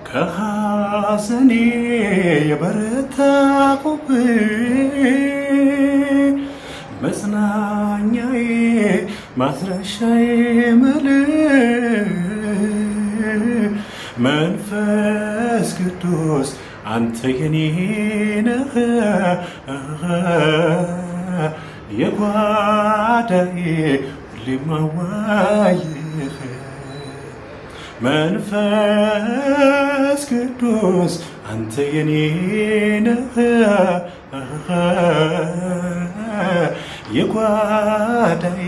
ከሐዘኔ የበረታሁብህ መጽናኛዬ ማስረሻዬ ምልህ መንፈስ ቅዱስ አንተ የኔ ነህ የጓዳዬ ሁሌም አዋይህ መንፈስ ቅዱስ አንተ የኔ ነህ የጓዳዬ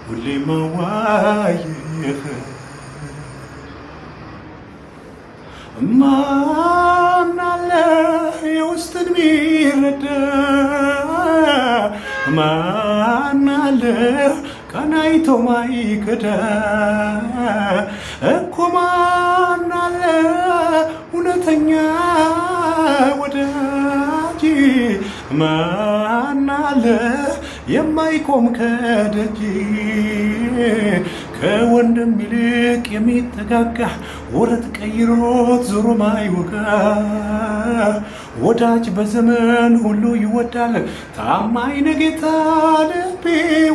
ሁሌም አዋይህ። ማን አለ የውስጥን ሚረዳ? ማን አለ ቀናይቶ ማይከዳ? እኮ ማን አለ እውነተኛ ወዳጅ? ማን አለ የማይቆም ከደጅ? ከወንድም ይልቅ የሚጠጋጋ፣ ወረት ቀይሮት ዞሮ ማይወጋ ወዳጅ በዘመን ሁሉ ይወዳል። ታማኝ ነህ ጌታ፣ ልቤ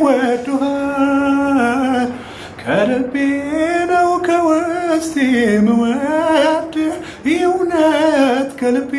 ወዶሃል። ከልቤ ነው ከውስጤ የምወድህ የእውነት ከልቤ።